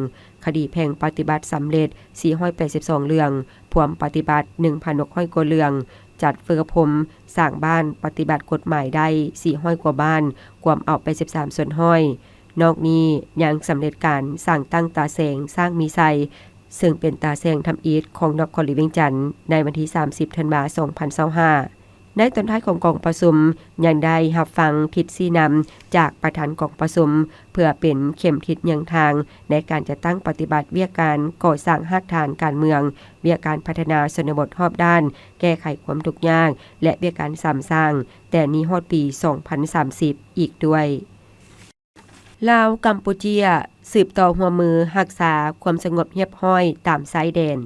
ຄະດີແພ່ງປະຕິບັດສຳເລັດສີ່ຮ້ອຍແປດສິບສອງເລື່ອງ, ພວມປະຕິບັດໜຶ່ງພັນຫົກຮ້ອຍກວ່າເລື່ອງ, ຈັດຝຶກອົບຮົມສ້າງບ້ານປະຕິບັດກົດໝາຍໄດ້ສີ່ຮ້ອຍກວ່າບ້ານ, ກວມເອົາແປດສິບສາມສ່ວນຮ້ອຍ. ນອກນີ້ຍັງສຳເລັດການສ້າງຕັ້ງຕາແສງຊ້າງມີໄຊ, ເຊິ່ງເປັນຕາແສງທຳອິດຂອງນະຄອນຫຼວງວຽງຈັນ ໃນວັນທີສາມສິບທັນວາ ສອງພັນຊາວຫ້າ. ໃນຕອນທ້າຍຂອງກອງປະຊຸມ ຍັງໄດ້ຮັບຟັງທິດຊີ້ນຳຈາກປະທານກອງປະຊຸມ ເພື່ອເປັນເຂັມທິດນຳທາງໃນການຈັດຕັ້ງປະຕິບັດວຽກການກໍ່ສ້າງຮາກຖານການເມືອງ, ວຽກການພັດທະນາຊົນນະບົດຮອບດ້ານ, ແກ້ໄຂຄວາມທຸກຍາກ ແລະ ວຽກການສາມສ້າງ ແຕ່ນີ້ຮອດປີສອງພັນສາມສິບອີກດ້ວຍ. ລາວ-ກຳປູເຈຍ ສືບຕໍ່ຮ່ວມມືຮັກສາຄວາມສະຫງົບຮຽບຮ້ອຍຕາມຊາຍແດນ.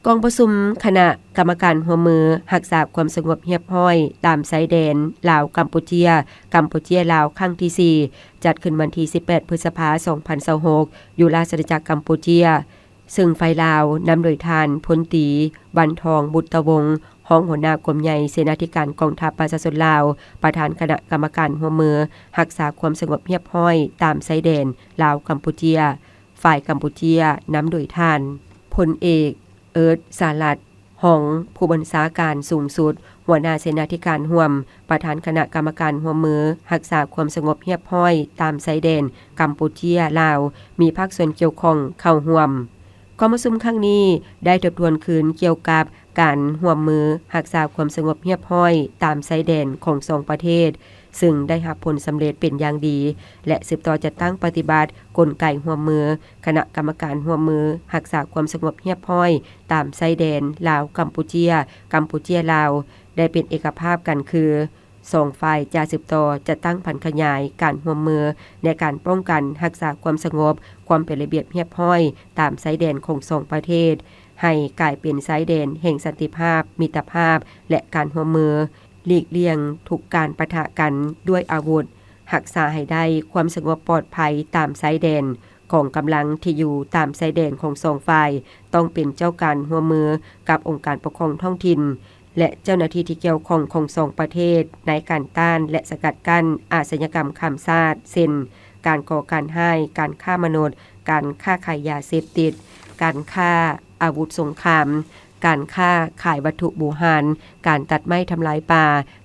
ກອງປະຊຸມຄະນະກຳມະການຮ່ວມມືຮັກສາຄວາມສະຫງົບຮຽບຮ້ອຍຕາມຊາຍແດນ ລາວ-ກຳປູເຈຍ, ກຳປູເຈຍ-ລາວ ຄັ້ງທີສີ່ ຈັດຂຶ້ນວັນທີສິບແປດ ພຶດສະພາ ສອງພັນຊາວຫົກ ຢູ່ລາຊະອານາຈັກກຳປູເຈຍ. ເຊິ່ງຝ່າຍລາວນຳໂດຍທ່ານ ພົນຕີ ວັນທອງ ບຸດຕະວົງ ຮອງຫົວໜ້າກົມໃຫຍ່ເສນາທິການກອງທັບປະຊາຊົນລາວ, ປະທານຄະນະກຳມະການຮ່ວມມືຮັກສາຄວາມສະຫງົບຮຽບຮ້ອຍຕາມຊາຍແດນລາວ-ກຳປູເຈຍ. ຝ່າຍກຳປູເຈຍນຳໂດຍທ່ານ ພົນເອກ ເອີດ ສາລັດ ຮອງຜູ້ບັນຊາການສູງສຸດ, ຫົວໜ້າເສນາທິການຮ່ວມ, ປະທານຄະນະກຳມະການຮ່ວມມືຮັກສາຄວາມສະຫງົບຮຽບຮ້ອຍຕາມຊາຍແດນກຳປູເຈຍ-ລາວ, ມີພາກສ່ວນກ່ຽວຂ້ອງເຂົ້າຮ່ວມ. ກອງປະຊຸມຄັ້ງນີ້ໄດ້ທົບທວນຄືນກ່ຽວກັບການຮ່ວມມືຮັກສາຄວາມສະຫງົບຮຽບຮ້ອຍຕາມຊາຍແດນຂອງສອງປະເທດ, ເຊິ່ງໄດ້ຮັບຜົນສຳເລັດເປັນຢ່າງດີ ແລະ ສືບຕໍ່ຈັດຕັ້ງປະຕິບັດກົນໄກຮ່ວມມືຄະນະກຳມະການຮ່ວມມືຮັກສາຄວາມສະຫງົບຮຽບຮ້ອຍຕາມຊາຍແດນລາວ-ກຳປູເຈຍ, ກຳປູເຈຍ-ລາວ ໄດ້ເປັນເອກະພາບກັນຄື ສອງຝ່າຍຈະສືບຕໍ່ຈັດຕັ້ງຜັນຂະຫຍາຍການຮ່ວມມືໃນການປ້ອງກັນຮັກສາຄວາມສະຫງົບ, ຄວາມເປັນລະບຽບຮຽບຮ້ອຍຕາມຊາຍແດນຂອງສອງປະເທດ ໃຫ້ກາຍເປັນຊາຍແດນແຫ່ງສັນຕິພາບ, ມິດຕະພາບ ແລະ ການຮ່ວມມື, ຫຼີກລ່ຽງທຸກການປະທະກັນດ້ວຍອາວຸດ, ຮັກສາໃຫ້ໄດ້ຄວາມສະຫງົບປອດໄພຕາມຊາຍແດນ. ກອງກຳລັງທີ່ຢູ່ຕາມຊາຍແດນຂອງສອງຝ່າຍ ຕ້ອງເປັນເຈົ້າການຮ່ວມມືກັບອົງການປົກຄອງທ້ອງຖິ່ນ ແລະ ເຈົ້າໜ້າທີ່ທີ່ກ່ຽວຂ້ອງຂອງສອງປະເທດ ໃນການຕ້ານ ແລະ ສະກັດກັ້ນອາຊະຍາກຳຂ້າມຊາດ ເຊັ່ນ ການກໍ່ການຮ້າຍ, ການຄ້າມະນຸດ, ການຄ້າຂາຍຢາເສບຕິດ, ການຄ້າອາວຸດສົງຄາມ, ການຄ້າຂາຍວັດຖຸບູຮານ, ການຕັດໄມ້ທຳລາຍປ່າ,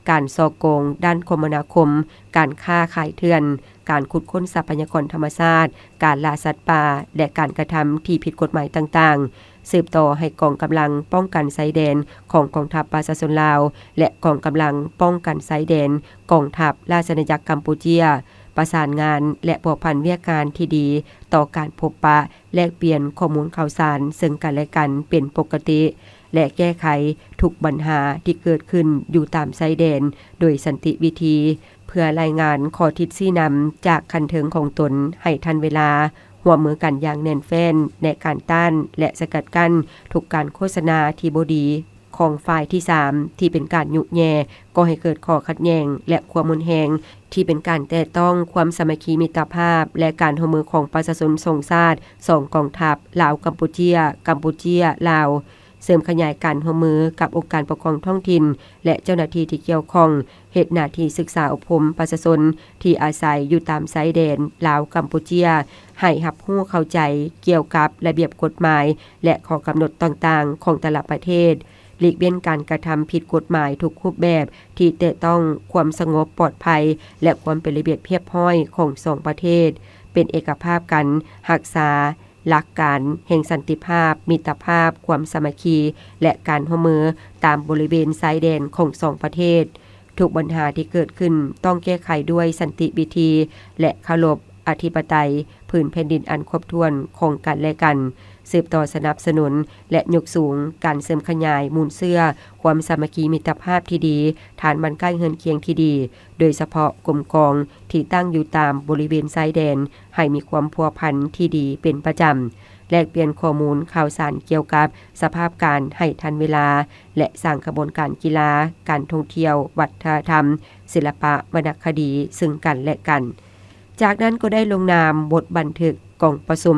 ການສໍ້ໂກງດ້ານຄົມມະນາຄົມ, ການຄ້າຂາຍເຖື່ອນ, ການຂຸດຄົ້ນຊັບພະຍາກອນທຳມະຊາດ, ການລ່າສັດປ່າ ແລະ ການກະທຳທີ່ຜິດກົດໝາຍຕ່າງໆ, ສືບຕໍ່ໃຫ້ກອງກຳລັງປ້ອງກັນຊາຍແດນຂອງກອງທັບປະຊາຊົນລາວ ແລະ ກອງກຳລັງປ້ອງກັນຊາຍແດນກອງທັບລາຊະອານາຈັກກຳປູເຈຍ ປະສານງານ ແລະ ພົວພັນວຽກງານທີ່ດີຕໍ່ການພົບປະ ແລກປ່ຽນຂໍ້ມູນຂ່າວສານເຊິ່ງກັນແລະກັນເປັນປົກກະຕິ ແລະ ແກ້ໄຂທຸກບັນຫາທີ່ເກີດຂຶ້ນຢູ່ຕາມຊາຍແດນໂດຍສັນຕິວິທີ, ເພື່ອລາຍງານຂໍ້ທິດຊີ້ນຳຈາກຂັ້ນເທິງຂອງຕົນໃຫ້ທັນເວລາ, ຮ່ວມມືກັນຢ່າງແໜ້ນແຟ້ນໃນການຕ້ານ ແລະ ສະກັດກັ້ນທຸກການໂຄສະນາທີ່ບໍ່ດີຂອງຝ່າຍທີສາມ ທີ່ເປັນການຍຸແຍ່ກໍ່ໃຫ້ເກີດຂໍ້ຂັດແຍ່ງ ແລະ ຄວາມຮຸນແຮງ ທີ່ເປັນການແຕະຕ້ອງຄວາມສາມັກຄີມິດຕະພາບ ແລະ ການຮ່ວມມືຂອງປະຊາຊົນສອງຊາດ, ສອງກອງທັບ, ລາວ-ກຳປູເຈຍ, ກຳປູເຈຍ-ລາວ, ເສີມຂະຫຍາຍການຮ່ວມມືກັບອົງການປົກຄອງທ້ອງຖິ່ນ ແລະ ເຈົ້າໜ້າທີ່ທີ່ກ່ຽວຂ້ອງ, ເຮັດໜ້າທີ່ສຶກສາອົບຮົມປະຊາຊົນທີ່ອາໄສຢູ່ຕາມຊາຍແດນລາວ-ກຳປູເຈຍ ໃຫ້ຮັບຮູ້ເຂົ້າໃຈກ່ຽວກັບລະບຽບກົດໝາຍ ແລະ ຂໍ້ກຳນົດຕ່າງໆຂອງແຕ່ລະປະເທດ, ຫຼີກເວັ້ນການກະທຳຜິດກົດໝາຍທຸກຮູບແບບທີ່ແຕະຕ້ອງຄວາມສະຫງົບປອດໄພ ແລະ ຄວາມເປັນລະບຽບຮຽບຮ້ອຍຂອງສອງປະເທດ, ເປັນເອກະພາບກັນ, ຮັກສາ ຫຼັກການແຫ່ງສັນຕິພາບ, ມິດຕະພາບ, ຄວາມສາມັກຄີ ແລະ ການຮ່ວມມືຕາມບໍລິເວນຊາຍແດນຂອງສອງປະເທດ. ທຸກບັນຫາທີ່ເກີດຂຶ້ນຕ້ອງແກ້ໄຂດ້ວຍສັນຕິວິທີ ແລະ ເຄົາລົບອະທິປະໄຕພື້ນແຜ່ນດິນອັນຄົບຖ້ວນຂອງກັນແລະກັນ, ສືບຕໍ່ສະໜັບສະໜູນ ແລະ ຍົກສູງການເສີມຂະຫຍາຍມູນເຊື້ອຄວາມສາມັກຄີມິດຕະພາບທີ່ດີ, ຖານບ້ານໃກ້ເຮືອນຄຽງທີ່ດີ, ໂດຍສະເພາະກົມກອງທີ່ຕັ້ງຢູ່ຕາມບໍລິເວນຊາຍແດນ ໃຫ້ມີຄວາມພົວພັນທີ່ດີເປັນປະຈຳ, ແລກປ່ຽນຂໍ້ມູນຂ່າວສານກ່ຽວກັບສະພາບການໃຫ້ທັນເວລາ ແລະ ສ້າງຂະບວນການກິລາ, ການທ່ອງທ່ຽວ, ວັດທະນະທຳ, ສິລະປະ, ວັນນະຄະດີ ເຊິ່ງກັນແລະກັນ. ຈາກນັ້ນກໍໄດ້ລົງນາມບົດບັນທຶກ ກອງປະຊຸມ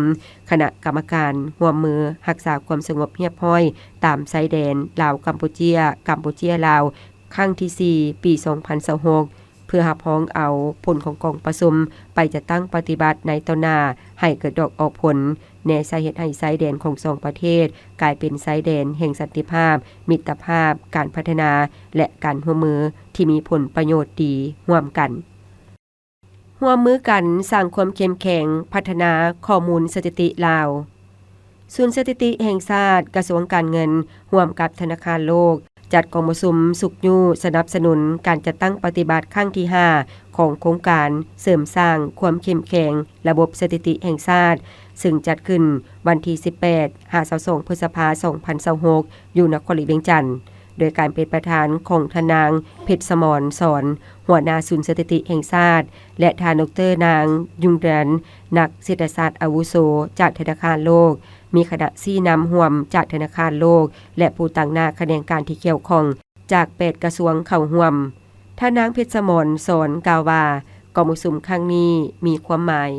ຄະນະກຳມະການຮ່ວມມືຮັກສາຄວາມສະຫງົບຮຽບຮ້ອຍຕາມຊາຍແດນລາວ-ກຳປູເຈຍ, ກຳປູເຈຍ-ລາວ ຄັ້ງທີສີ່ ປີສອງພັນຊາວຫົກ ເພື່ອຮັບຮອງເອົາຜົນຂອງກອງປະຊຸມໄປຈັດຕັ້ງປະຕິບັດໃນຕໍ່ໜ້າໃຫ້ເກີດດອກອອກຜົນ, ແນໃສ່ເຮັດໃຫ້ຊາຍແດນຂອງສອງປະເທດກາຍເປັນຊາຍແດນແຫ່ງສັນຕິພາບ, ມິດຕະພາບ, ການພັດທະນາ ແລະ ການຮ່ວມມືທີ່ມີຜົນປະໂຫຍດດີຮ່ວມກັນ. ຮ່ວມມືກັນສ້າງຄວາມເຂັ້ມແຂງ, ພັດທະນາຂໍ້ມູນສະຖິຕິລາວ. ສູນສະຖິຕິແຫ່ງຊາດ, ກະຊວງການເງິນ ຮ່ວມກັບທະນາຄານໂລກ ຈັດກອງປະຊຸມຊຸກຍູ້ສະໜັບສະໜູນການຈັດຕັ້ງປະຕິບັດຄັ້ງທີຫ້າ ຂອງໂຄງການເສີມສ້າງຄວາມເຂັ້ມແຂງລະບົບສະຖິຕິແຫ່ງຊາດ, ເຊິ່ງຈັດຂຶ້ນວັນທີສິບແປດຫາຊາວສອງ ພຶດສະພາ ສອງພັນຊາວຫົກ ຢູ່ນະຄອນຫຼວງວຽງຈັນ. ໂດຍການເປັນປະທານຂອງທ່ານນາງ ເພັດສະໝອນ ສອນ ຫົວໜ້າສູນສະຖິຕິແຫ່ງຊາດ ແລະ ທ່ານ ດອກເຕີ ນາງ ຍຸງດຽນ ນັກເສດຖະສາດອາວຸໂສຈາກທະນາຄານໂລກ, ມີຄະນະຊີ້ນຳຮ່ວມຈາກທະນາຄານໂລກ ແລະ ຜູ້ຕາງໜ້າຂະແໜງການທີ່ກ່ຽວຂ້ອງຈາກແປດກະຊວງເຂົ້າຮ່ວມ. ທ່ານນາງ ເພັດສະໝອນ ສອນ ກ່າວວ່າ ກອງປະຊຸມຄັ້ງນີ້ມີຄວາມໝາຍ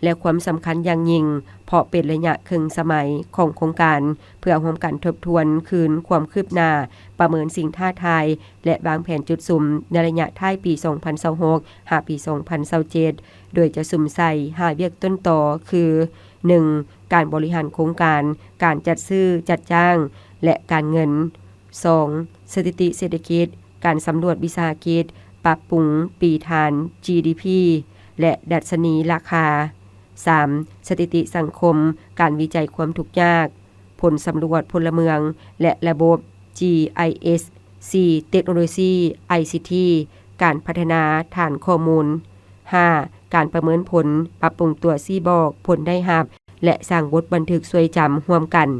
ແລະ ຄວາມສຳຄັນຢ່າງຍິ່ງ ເພາະເປັນໄລຍະເຄິ່ງສະໄໝຂອງໂຄງການ ເພື່ອຮ່ວມກັນທົບທວນຄືນຄວາມຄືບໜ້າ, ປະເມີນສິ່ງທ້າທາຍ ແລະ ວາງແຜນຈຸດສຸມໃນໄລຍະທ້າຍປີສອງພັນຊາວຫົກ ຫາປີສອງພັນຊາວເຈັດ ໂດຍຈະສຸມໃສ່ຫ້າວຽກຕົ້ນຕໍ ຄື ໜຶ່ງ ການບໍລິຫານໂຄງການ, ການຈັດຊື້ຈັດຈ້າງ ແລະ ການເງິນ, ສອງ ສະຖິຕິເສດຖະກິດ, ການສຳຫຼວດວິສາຫະກິດ, ປັບປຸງປີຖານ ຈີດີພີ ແລະ ດັດຊະນີລາຄາ, ສາມ ສະຖິຕິສັງຄົມ, ການວິໄຈຄວາມທຸກຍາກ, ຜົນສຳຫຼວດພົນລະເມືອງ ແລະ ລະບົບ ຈີໄອເອສ ສີ່ ເຕັກໂນໂລຊີ ໄອຊີທີ ການພັດທະນາຖານຂໍ້ມູນ, ຫ້າ ການປະເມີນຜົນ, ປັບປຸງຕົວຊີ້ບອກຜົນໄດ້ຮັບ ແລະ ສ້າງບົດບັນທຶກຊ່ວຍຈຳຮ່ວມກັນ.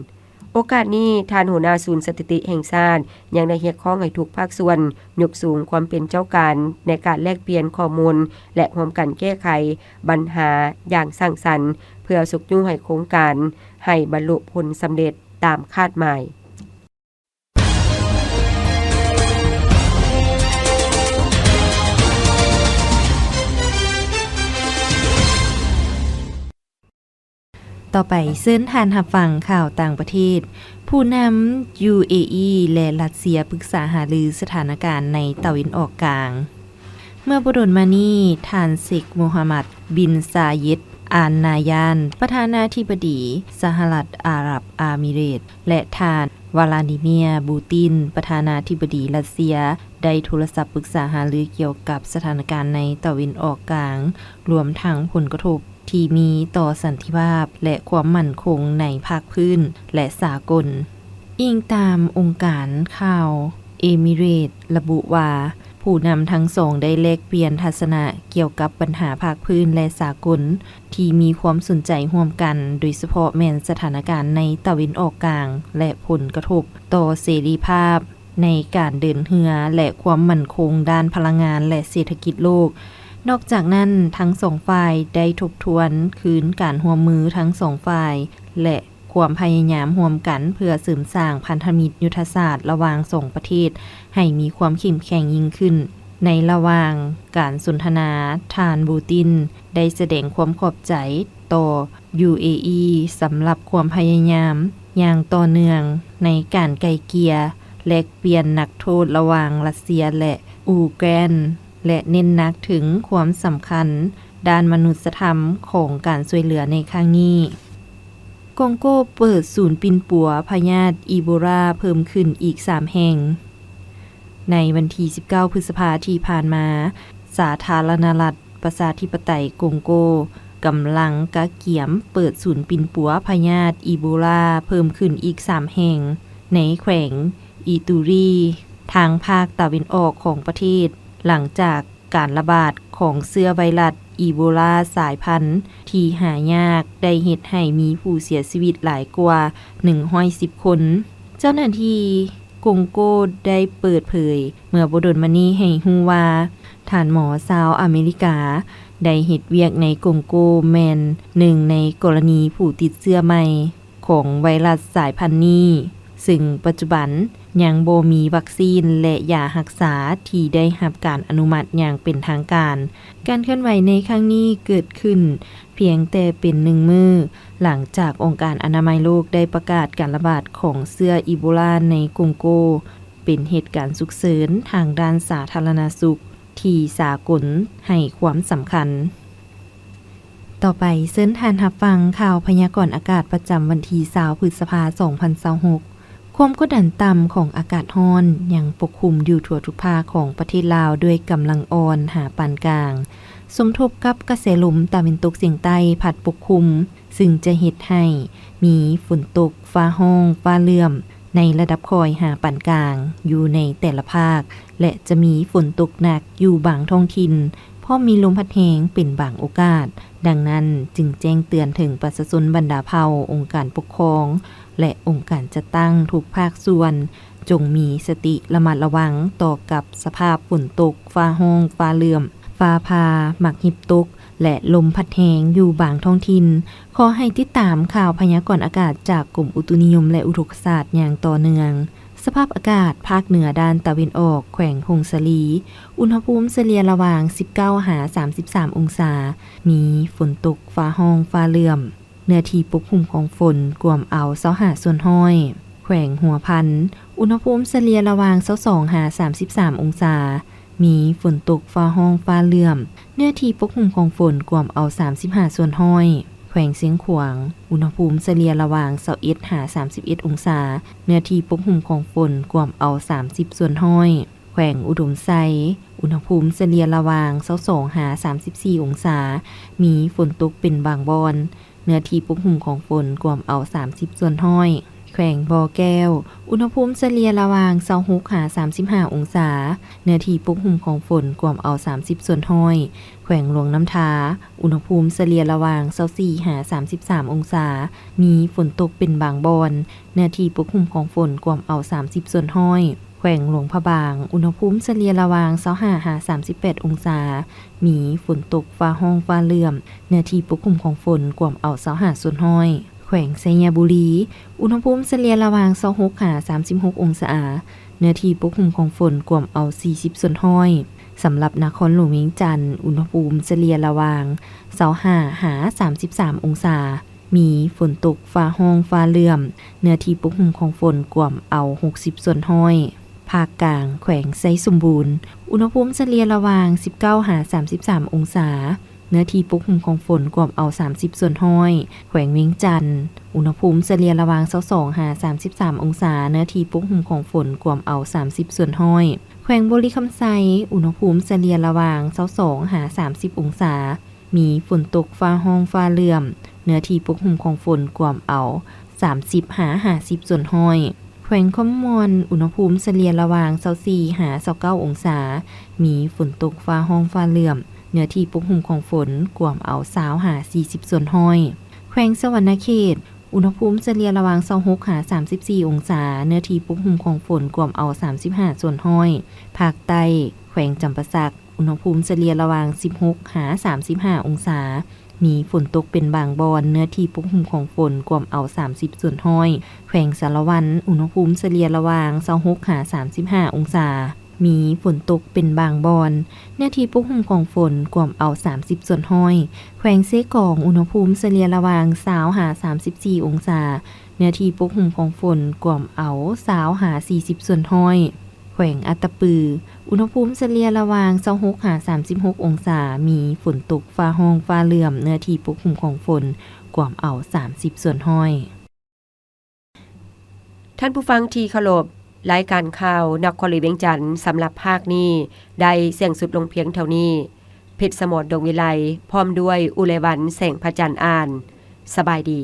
ໂອກາດນີ້, ທ່ານຫົວໜ້າສູນສະຖິຕິແຫ່ງຊາດ ຍັງໄດ້ຮຽກຮ້ອງໃຫ້ທຸກພາກສ່ວນຍົກສູງຄວາມເປັນເຈົ້າການໃນການແລກປ່ຽນຂໍ້ມູນ ແລະ ຮ່ວມກັນແກ້ໄຂບັນຫາຢ່າງສ້າງສັນ ເພື່ອຊຸກຍູ້ໃຫ້ໂຄງການໃຫ້ບັນລຸຜົນສຳເລັດຕາມຄາດໝາຍ. ຕໍ່ໄປເຊີນທ່ານຮັບຟັງຂ່າວຕ່າງປະເທດ. ຜູ້ນຳ ຢູເອອີ ແລະ ຣັດເຊຍປຶກສາຫາລືສະຖານະການໃນຕາເວັນອອກກາງ. ເມື່ອບໍ່ດົນມານີ້, ທ່ານເຊກ ໂມຮາມັດ ບິນ ຊາເຢັດ ອານ ນາຍານ ປະທານາທິບໍດີສະຫະລັດອາຣັບອາມິເຣດ ແລະ ທ່ານ ວາລາດີເມຍ ບູຕິນ ປະທານາທິບໍດີຣັດເຊຍ ໄດ້ໂທລະສັບປຶກສາຫາລືກ່ຽວກັບສະຖານະການໃນຕາເວັນອອກກາງ, ລວມທັງຜົນກະທົບ ທີ່ມີຕໍ່ສັນຕິພາບ ແລະ ຄວາມໝັ້ນຄົງໃນພາກພື້ນ ແລະ ສາກົນ. ອີງຕາມອົງການຂ່າວເອມິເຣດ ລະບຸວ່າ ຜູ້ນຳທັງສອງໄດ້ແລກປ່ຽນທັດສະນະກ່ຽວກັບບັນຫາພາກພື້ນ ແລະ ສາກົນທີ່ມີຄວາມສົນໃຈຮ່ວມກັນ, ໂດຍສະເພາະແມ່ນສະຖານະການໃນຕາເວັນອອກກາງ ແລະ ຜົນກະທົບຕໍ່ເສລີພາບ ໃນການເດີນເຮືອ ແລະ ຄວາມໝັ້ນຄົງດ້ານພະລັງງານ ແລະ ເສດຖະກິດໂລກ. ນອກຈາກນັ້ນ, ທັງສອງຝ່າຍໄດ້ທົບທວນຄືນການຮ່ວມມືທັງສອງຝ່າຍ ແລະ ຄວາມພະຍາຍາມຮ່ວມກັນເພື່ອເສີມສ້າງພັນທະມິດຍຸດທະສາດລະຫວ່າງສອງປະເທດໃຫ້ມີຄວາມເຂັ້ມແຂງຍິ່ງຂຶ້ນ. ໃນລະຫວ່າງການສົນທະນາ, ທ່ານ ບູຕິນ ໄດ້ສະແດງຄວາມຂອບໃຈຕໍ່ ຢູເອອີ ສຳລັບຄວາມພະຍາຍາມຢ່າງຕໍ່ເນື່ອງໃນການໄກ່ເກ່ຍແລກປ່ຽນນັກໂທດລະຫວ່າງຣັດເຊຍ ແລະ ອູເຄຣນ ແລະ ເນັ້ນໜັກເຖິງຄວາມສຳຄັນດ້ານມະນຸດສະທຳຂອງການຊ່ວຍເຫຼືອໃນຄັ້ງນີ້. ກອງໂກເປີດສູນປິ່ນປົວພະຍາດອີໂບລາເພີ່ມຂຶ້ນອີກສາມແຫ່ງ. ໃນວັນທີສິບເກົ້າ ພຶດສະພາທີ່ຜ່ານມາ, ສາທາລະນະລັດ ປະຊາທິປະໄຕກົງໂກ ກຳລັງກະກຽມເປີດສູນປິ່ນປົວພະຍາດອີໂບລາເພີ່ມຂຶ້ນອີກສາມແຫ່ງ ໃນແຂວງອີຕູຣີ ທາງພາກຕາເວັນອອກຂອງປະເທດ, ຫຼັງຈາກການລະບາດຂອງເຊື້ອໄວຣັສອີໂບລາສາຍພັນທີ່ຫາຍາກ ໄດ້ເຮັດໃຫ້ມີຜູ້ເສຍຊີວິດຫຼາຍກວ່າໜຶ່ງຮ້ອຍສິບຄົນ. ເຈົ້າໜ້າທີ່ກົງໂກໄດ້ເປີດເຜີຍເມື່ອບໍ່ດົນມານີ້ໃຫ້ຮູ້ວ່າ ທ່ານໝໍຊາວອາເມລິກາໄດ້ເຮັດວຽກໃນກົງໂກ ແມ່ນໜຶ່ງໃນກໍລະນີຜູ້ຕິດເຊື້ອໃໝ່ຂອງໄວຣັສສາຍພັນນີ້, ເຊິ່ງປັດຈຸບັນຍັງບໍ່ມີວັກຊີນ ແລະ ຢາຮັກສາທີ່ໄດ້ຮັບການອະນຸມັດຢ່າງເປັນທາງການ. ການເຄື່ອນໄຫວໃນຄັ້ງນີ້ເກີດຂຶ້ນພຽງແຕ່ເປັນໜຶ່ງມື້ ຫຼັງຈາກອົງການອະນາໄມໂລກໄດ້ປະກາດການລະບາດຂອງເຊື້ອອີໂບລາໃນກົງໂກ ເປັນເຫດການສຸກເສີນທາງດ້ານສາທາລະນະສຸກທີ່ສາກົນໃຫ້ຄວາມສຳຄັນ. ຕໍ່ໄປເຊີນທ່ານຮັບຟັງຂ່າວພະຍາກອນອາກາດປະຈຳວັນທີຊາວ ພຶດສະພາ ສອງພັນຊາວຫົກ. ຄວາມກົດດັນຕ່ຳຂອງອາກາດຮ້ອນຍັງປົກຄຸມຢູ່ທົ່ວທຸກພາກຂອງປະເທດລາວດ້ວຍກຳລັງອ່ອນຫາປານກາງ, ສົມທົບກັບກະແສລົມຕາເວັນຕົກສຽງໃຕ້ພັດປົກຄຸມ, ຊຶ່ງຈະເຮັດໃຫ້ມີຝົນຕົກ, ຟ້າຮ້ອງ, ຟ້າເຫຼື້ອມ ໃນລະດັບຄ່ອຍຫາປານກາງຢູ່ໃນແຕ່ລະພາກ ແລະ ຈະມີຝົນຕົກໜັກຢູ່ບາງທ້ອງຖິ່ນ, ພ້ອມມີລົມພັດແຮງເປັນບາງໂອກາດ. ດັ່ງນັ້ນ, ຈຶ່ງແຈ້ງເຕືອນເຖິງປະຊາຊົນບັນດາເຜົ່າ, ອົງການປົກຄອງ ແລະ ອົງການຈັດຕັ້ງທຸກພາກສ່ວນ, ຈົ່ງມີສະຕິລະມັດລະວັງຕໍ່ກັບສະພາບຝົນຕົກ, ຟ້າຮ້ອງ, ຟ້າເຫຼື້ອມ, ຟ້າຜ່າ, ໝາກເຫັບຕົກ ແລະ ລົມພັດແຮງຢູ່ບາງທ້ອງຖິ່ນ. ຂໍໃຫ້ຕິດຕາມຂ່າວພະຍາກອນອາກາດຈາກກົມອຸຕຸນິຍົມ ແລະ ອຸທົກກະສາດຢ່າງຕໍ່ເນື່ອງ. ສະພາບອາກາດພາກເໜືອດ້ານຕາເວັນອອກ, ແຂວງຜົ້ງສາລີ, ອຸນຫະພູມສະເລ່ຍລະຫວ່າງ ສິບເກົ້າ ຫາ ສາມສິບສາມ ອົງສາ, ມີຝົນຕົກ, ຟ້າຮ້ອງ, ຟ້າເຫຼື້ອມ. ເນື້ອທີ່ປົກຄຸມຂອງຝົນກວມເອົາ ຊາວຫ້າ ສ່ວນຮ້ອຍ. ແຂວງຫົວພັນ, ອຸນຫະພູມສະເລ່ຍລະຫວ່າງ ຊາວສອງ ຫາ ສາມສິບສາມ ອົງສາ, ມີຝົນຕົກ, ຟ້າຮ້ອງ, ຟ້າເຫຼື້ອມ. ເນື້ອທີ່ປົກຄຸມຂອງຝົນກວມເອົາ ສາມສິບຫ້າ ສ່ວນຮ້ອຍ. ແຂວງຊຽງຂວາງ, ອຸນຫະພູມສະເລ່ຍລະຫວ່າງ ຊາວເອັດ ຫາ ສາມສິບເອັດ ອົງສາ, ເນື້ອທີ່ປົກຄຸມຂອງຝົນກວມເອົາ ສາມສິບ ສ່ວນຮ້ອຍ. ແຂວງອຸດົມໄຊ, ອຸນຫະພູມສະເລ່ຍລະຫວ່າງ ຊາວສອງ ຫາ ສາມສິບສີ່ ອົງສາ, ມີຝົນຕົກເປັນບາງບ່ອນ. ເນື້ອທີ່ປົກຫຸ້ມຂອງຝົນກວມເອົາ ສາມສິບ ສ່ວນຮ້ອຍ. ແຂວງບໍ່ແກ້ວ, ອຸນຫະພູມສະເລ່ຍລະຫວ່າງ ຊາວຫົກ ຫາ ສາມສິບຫ້າ ອົງສາ, ເນື້ອທີ່ປົກຫຸ້ມຂອງຝົນກວມເອົາ ສາມສິບ ສ່ວນຮ້ອຍ. ແຂວງຫຼວງນ້ຳທາ, ອຸນຫະພູມສະເລ່ຍລະຫວ່າງ ຊາວສີ່ ຫາ ສາມສິບສາມ ອົງສາ, ມີຝົນຕົກເປັນບາງບ່ອນ, ເນື້ອທີ່ປົກຫຸ້ມຂອງຝົນກວມເອົາ ສາມສິບ ສ່ວນຮ້ອຍ. ແຂວງຫຼວງພະບາງ, ອຸນຫະພູມສະເລ່ຍລະຫວ່າງ ຊາວຫ້າ ຫາ ສາມສິບແປດ ອົງສາ, ມີຝົນຕົກ, ຟ້າຮ້ອງ, ຟ້າເຫຼື້ອມ, ເນື້ອທີ່ປົກຄຸມຂອງຝົນກວມເອົາ ຊາວຫ້າ ສ່ວນຮ້ອຍ. ແຂວງໄຊຍະບູລີ, ອຸນຫະພູມສະເລ່ຍລະຫວ່າງ ຊາວຫົກ ຫາ ສາມສິບຫົກ ອົງສາ, ເນື້ອທີ່ປົກຄຸມຂອງຝົນກວມເອົາ ສີ່ສິບ ສ່ວນຮ້ອຍ. ສຳລັບນະຄອນຫຼວງວຽງຈັນ, ອຸນຫະພູມສະເລ່ຍລະຫວ່າງ ຊາວຫ້າ ຫາ ສາມສິບສາມ ອົງສາ, ມີຝົນຕົກ, ຟ້າຮ້ອງ, ຟ້າເຫຼື້ອມ, ເນື້ອທີ່ປົກຄຸມຂອງຝົນກວມເອົາ ຫົກສິບ ສ່ວນຮ້ອຍ. ພາກກາງ, ແຂວງໄຊສົມບູນ, ອຸນຫະພູມສະເລ່ຍລະຫວ່າງ ສິບເກົ້າ ຫາ ສາມສິບສາມ ອົງສາ, ເນື້ອທີ່ປົກຄຸມຂອງຝົນກວມເອົາ ສາມສິບ ສ່ວນຮ້ອຍ. ແຂວງວຽງຈັນ, ອຸນຫະພູມສະເລ່ຍລະຫວ່າງ ຊາວສອງ ຫາ ສາມສິບສາມ ອົງສາ, ເນື້ອທີ່ປົກຄຸມຂອງຝົນກວມເອົາ ສາມສິບ ສ່ວນຮ້ອຍ. ແຂວງບໍລິຄຳໄຊ, ອຸນຫະພູມສະເລ່ຍລະຫວ່າງ ຊາວສອງ ຫາ ສາມສິບ ອົງສາ, ມີຝົນຕົກ, ຟ້າຮ້ອງ, ຟ້າເຫຼື້ອມ, ເນື້ອທີ່ປົກຄຸມຂອງຝົນກວມເອົາ ສາມສິບ ຫາ ຫ້າສິບ ສ່ວນຮ້ອຍ. ແຂວງຄຳມ່ວນ, ອຸນຫະພູມສະເລ່ຍລະຫວ່າງ ຊາວສີ່ ຫາ ຊາວເກົ້າ ອົງສາ, ມີຝົນຕົກ, ຟ້າຮ້ອງ, ຟ້າເຫຼື້ອມ, ເນື້ອທີ່ປົກຄຸມຂອງຝົນກວມເອົາ ຊາວ ຫາ ສີ່ສິບ ສ່ວນຮ້ອຍ. ແຂວງສະຫວັນນະເຂດ, ອຸນຫະພູມສະເລ່ຍລະຫວ່າງ ຊາວຫົກ ຫາ ສາມສິບສີ່ ອົງສາ, ເນື້ອທີ່ປົກຄຸມຂອງຝົນກວມເອົາ ສາມສິບຫ້າ ສ່ວນຮ້ອຍ. ພາກໃຕ້, ແຂວງຈຳປາສັກ, ອຸນຫະພູມສະເລ່ຍລະຫວ່າງ ສິບຫົກ ຫາ ສາມສິບຫ້າ ອົງສາ, ມີຝົນຕົກເປັນບາງບ່ອນ, ເນື້ອທີ່ປົກຄຸມຂອງຝົນກວມເອົາ ສາມສິບ ສ່ວນຮ້ອຍ. ແຂວງສາລະວັນ, ອຸນຫະພູມສະເລ່ຍລະຫວ່າງ ຊາວຫົກ ຫາ ສາມສິບຫ້າ ອົງສາ, ມີຝົນຕົກເປັນບາງບ່ອນ, ເນື້ອທີ່ປົກຄຸມຂອງຝົນກວມເອົາ ສາມສິບ ສ່ວນຮ້ອຍ. ແຂວງເຊກອງ, ອຸນຫະພູມສະເລ່ຍລະຫວ່າງ ຊາວ ຫາ ສາມສິບສີ່ ອົງສາ, ເນື້ອທີ່ປົກຄຸມຂອງຝົນກວມເອົາ ຊາວ ຫາ ສີ່ສິບ ສ່ວນຮ້ອຍ. ແຂວງອັດຕະປື, ອຸນຫະພູມສະເລ່ຍລະຫວ່າງ ຊາວຫົກ ຫາ ສາມສິບຫົກ ອົງສາ, ມີຝົນຕົກ, ຟ້າຮ້ອງ, ຟ້າເຫຼື້ອມ, ເນື້ອທີ່ປົກຄຸມຂອງຝົນກວມເອົາ ສາມສິບ ສ່ວນຮ້ອຍ. ທ່ານຜູ້ຟັງທີ່ເຄົາລົບ, ລາຍການຂ່າວນະຄອນຫຼວງວຽງຈັນສຳລັບພາກນີ້ໄດ້ສິ້ນສຸດລົງພຽງເທົ່ານີ້. ເພັດສະໝອນ ດວງວິໄລ ພ້ອມດ້ວຍ ອຸໄລວັນ ແສງພະຈັນ ອ່ານ. ສະບາຍດີ.